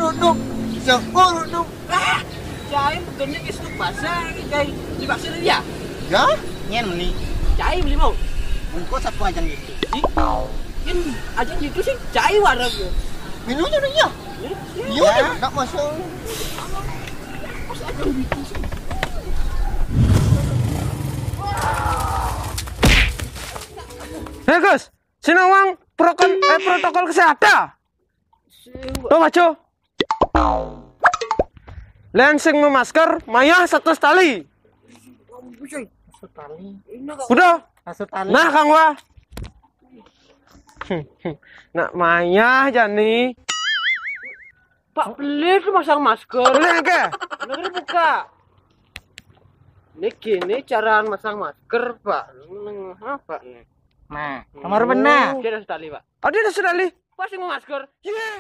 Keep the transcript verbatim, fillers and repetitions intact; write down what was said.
Runduk, sing urunduk. Ah, cai begini isuk basah, cai. Dipaksa dia. Ya? Nyen meni. Cai beli mau. Engko satu aja gitu. Ih, kan aja gitu sih, cai warna. Minum aja nih ya. Iya, enggak masuk. Hei Gus, sini uang prokon eh protokol kesehatan. Tuh maju. Lain sing memasker, mayah satu tali. Udah. Nah, Kang Wah. Nak mayah jani. Pak, beli tuh masang masker. Beli ke? Negeri buka. Ini gini cara masang masker, Pak. Apa nih? Nah, kamar benar. Dia ada tali, Pak. Oh, dia ada tali. Pas mau masker. Iya.